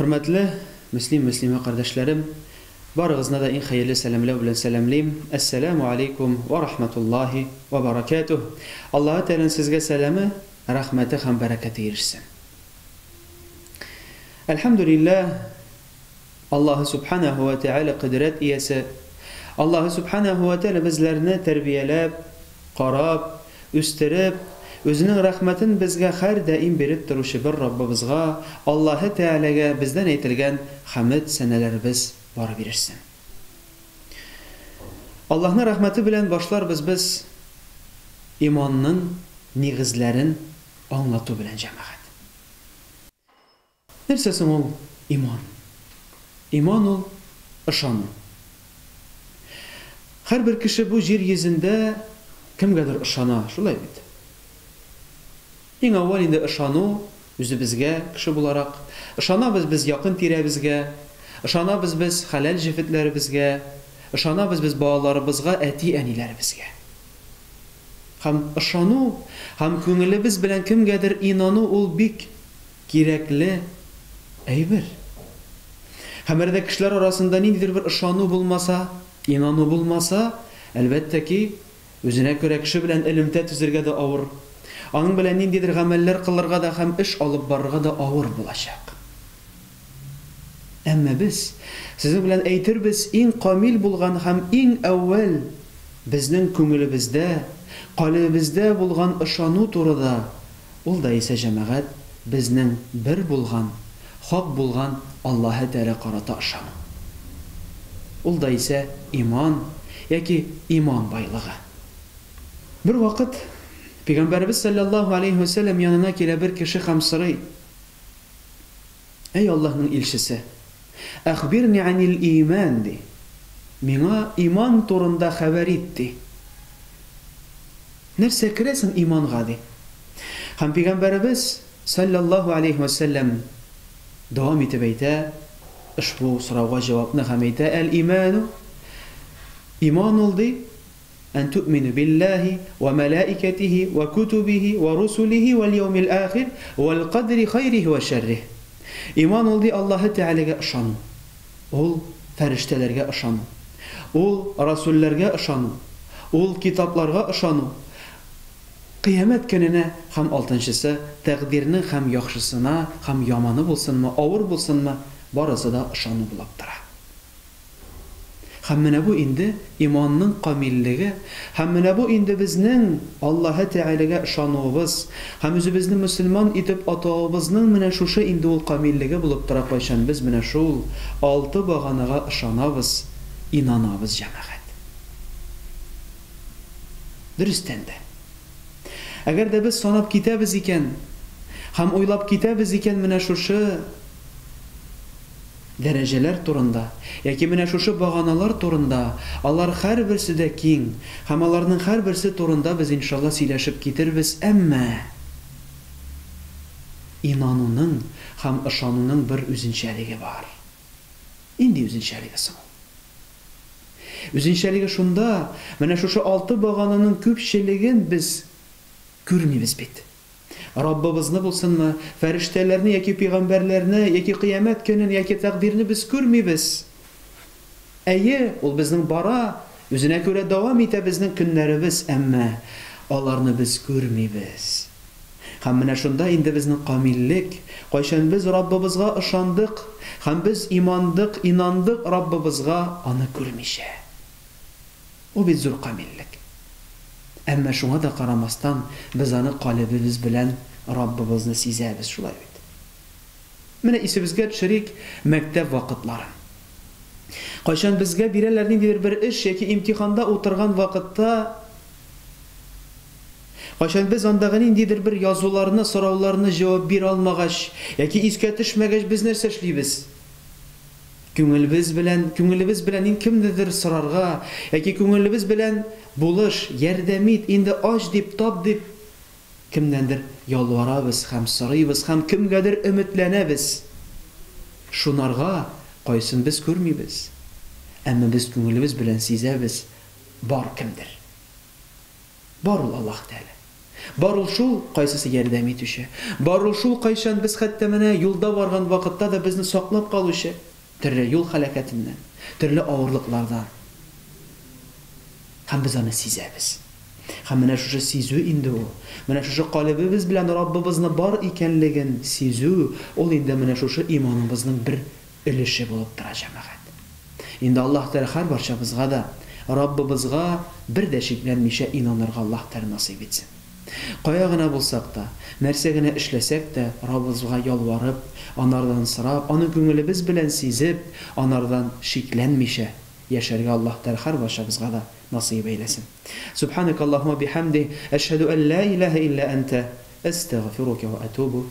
Хөрмәтле мөслим, мөслимә кардәшләрем, барыгызны да иң хәерле сәламләү белән сәламлим. Әссәламү алейкум ва рахматуллаһи ва баракатуһ. Аллаһы Тәгаләнең сезгә сәламе, рәхмәте һәм бәрәкәте ирешсен. Әлхәмдүлилләһ, Аллаһы Сүбхәнәһү вә Тәгалә кодрәт иясе. Аллаһы Сүбхәнәһү вә Тәгалә безләрне тәрбияләп, карап, үстереп, Үзенең рәхмәтен безгә һәрдаим биреп торучы бер Раббыбызга, Аллаһы Тәгаләгә бездән әйтелгән хәмед сәнәләребез барып ирешсен. Аллаһның рәхмәте белән башларбыз без иманның нигезләрен аңлату белән, җәмәгать. Нәрсә соң ул иман? Иман ул, ышану. Һәрбер кеше бу җир йөзендә кемгәдер ышана, шулай бит? Иң әүвәл инде ышану үзебезгә, кеше буларак. Ышанабыз без якын тирәбезгә, ышанабыз без хәләл җефетләребезгә, ышанабыз без балаларыбызга, әти-әниләребезгә. Һәм ышану һәм күңелебез белән кемгәдер инану ул бик кирәкле әйбер. Һәм әгәр дә кешеләр арасында ниндидер бер ышану булмаса, инану булмаса, әлбәттә ки, үзенә күрә кеше белән элемтә төзергә дә авыр, аның белән ниндидер гамәлләр кылырга да һәм эш алып барырга да авыр булачак. Әмма без сезнең белән әйтербез, иң камил булган һәм иң әүвәл безнең күңелебездә, калебебездә булган ышану турыда, ул да исә, җәмәгать, безнең бер булган, хак булган Аллаһы Тәгалә карата ышану. Ул да исә иман яки иман байлыгы. Бервакыт Пәйгамбәребез салләллаһу аләйһи вә сәлләм янына килә бер кеше һәм сорый, Әй Аллаһның илчесе! Әхбирни әнил иман, ди. Миңа иман турында хәбәр ит, ди. Нәрсә керә соң иманга, ди. Һәм Пәйгамбәребез, салләллаһу аләйһи вә сәлләм, дәвам итеп әйтә ошбу сорауга җавапны һәм әйтә, Әл-иману, иман ул, ди, Ән түминү биллаһи вә мәләикәтиһи вә күтүбиһи вә русулиһи вәл яумил ахир вәл кадри хайриһи вә шәрриһ. Иман ул, ди, Аллаһы Тәгаләгә ышану. Ул фәрештәләргә ышану. Ул расүлләргә ышану. Ул китапларга ышану. Кыямәт көненә һәм алтынчысы, тәкъдирнең һәм яхшысына, һәм яманы булсынмы, авыр булсынмы, барысы да ышану булып тора. Һәм менә бу инде иманның камиллеге, һәм менә бу инде безнең Аллаһы Тәгаләгә ышануыбыз, һәм үзебезне мөселман итеп атавыбызның менә шушы инде ул камиллеге булып тора кайчан без менә шул алты баганага ышанабыз, инанабыз, җәмәгать. Дөрестән дә. Әгәр дә без санап китәбез икән, һәм уйлап китәбез икән менә шушы Дәрәҗәләр турында, яки менә шушы баганалар турында, алар һәрберсе дә киң, һәм аларның һәрберсе турында без, иншалла, сөйләшеп китербез, әмма инануның һәм ышануның бер үзенчәлеге бар. Нинди үзенчәлеге соң ул? Үзенчәлеге шунда, менә шушы алты багананың күпчелеген без күрмибез бит. Раббыбызны булсынмы, фәрештәләрне яки пигамбәрләрне, яки кыямәт көнен, яки тәкъдирне без күрмибез. Әйе, ул безнең бара, үзенә күрә дәвам итә безнең көннәребез, әмма аларны без күрмибез. Һәм менә шунда инде безнең камиллек, кайчан без Раббыбызга ышандык һәм без имандык, инандык Раббыбызга, аны күрмичә. Ул бит зур камиллек. Әмма шуңа да карамастан, без аны калебебез белән Раббыбызны сизәбез, шулай бит? Менә исебезгә төшерик мәктәп вакытларын. Кайчан безгә бирәләр ниндидер бер эш яки имтиханда утырган вакытта, кайчан без андагы ниндидер бер язуларны, сорауларны җавап бирә алмагач яки искә төшмәгәч, без нәрсә эшлибез? Күңелебез белән, күңелебез белән ин кемнедер сорарга, яки күңелебез белән булыш, ярдәм ит, инде ач дип, тап дип, кемнәндер ялварабыз һәм сорыйбыз һәм кемгәдер өметләнәбез. Шунарга кайсын без күрмибез. Әмма без күңелебез белән сизәбез, бар кемдер. Бар ул Аллаһ Тәгалә. Бар ул шул, кайсысы ярдәм итүче. Бар ул шул, кайчан без хәтта менә юлда барган вакытта да безне саклап калучы, төрле юл һәлакәтеннән, төрле авырлыклардан. Һәм без аны сизәбез. Һәм менә шушы сизү инде ул, менә шушы калебебез белән Раббыбызны бар икәнлеген сизү, ул инде менә шушы иманыбызның бер өлеше булып тора, җәмәгать. Инде Аллаһ Тәгалә һәрбарчабызга да Раббыбызга бер дә шикләнмичә инанырга Аллаһ Тәгалә насыйп итсен. Кая гына булсак та, нәрсә генә эшләсәк тә, Раббыбызга ялварып, Анардан сорап, Аны күңелебез белән сизеп, Анардан шикләнмичә яшәргә Аллаһ Тәгалә һәрбарчабызга да насыйп әйләсен. Субханакаллаһумма бихамдик, әшһәдү ән ла илаһә илля әнтә, әстәгъфирука ва әтүбу.